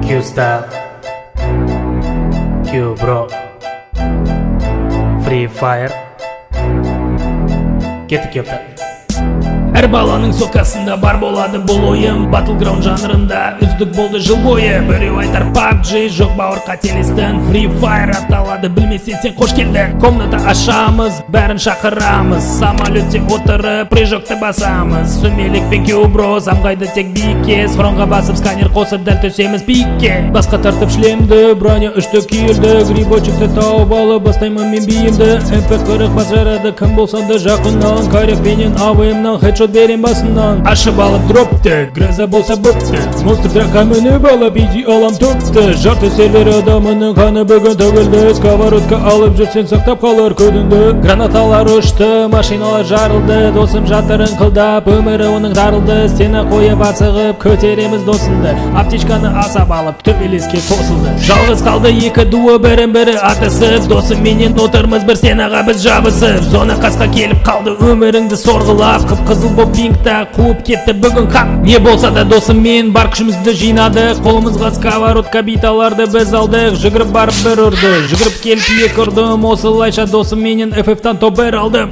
Q-Style, Q-Bro, Free Fire. Кеттік, ёпта. Әр баланың соткасында бар болады бұл ойын. Battleground жанрында үздік болды жыл бойы. Біреу айтар PUBG, жоқ, бауыр, қателестің. Free Fire аталады, білмесең сен, қош келдің. Комната ашамыз, бәрін шақырамыз. Самолетте отырып прыжокты басамыз. Сүмелек пен Кюбро самғайды тек биікке. Схронға басып, сканер қосып, дәл түсеміз пикке. Басқа тартып шлемді, броня үшті киілді. Грибочекті тауып алып, бастаймын мен биімді. МП-40 бас жарады, кім болсаң да жақыннан. Карепенен АВМнан хедшот берем басынан. Ашып алып дропты, гроза болса бопты. Монстр тракқа мініп алып, изи алам топты. Жарты сервер адамының қаны бүгін төгілді. Сковородка алып жүрсең, сақтап қалар көзіңді. Гранаталар ұшты, машиналар жарылды. Досым жатыр ыңқылдап, өмірі оның тарылды. Стена қойып, асығып, көтереміз досымды. Аптечканы асап алып, төбелеске қосылды. Жалғыз қалды екі дуы, бірін бірі атысып. Досым менен отырмыз бір стенаға біз жабысып. Зона қасқа келіп қалды, өміріңді сорғылап. Қып қызыл боп пингта қуып кетті бүгін қап. Не болса да, досыммен бар күшімізді жинадық. Қолымызға сковородка, биталарды біз алдық. Жүгіріп барып бір ұрды, жүгіріп келіп екі ұрдым. Осылайша досымменен FF-тан топ бір алдым.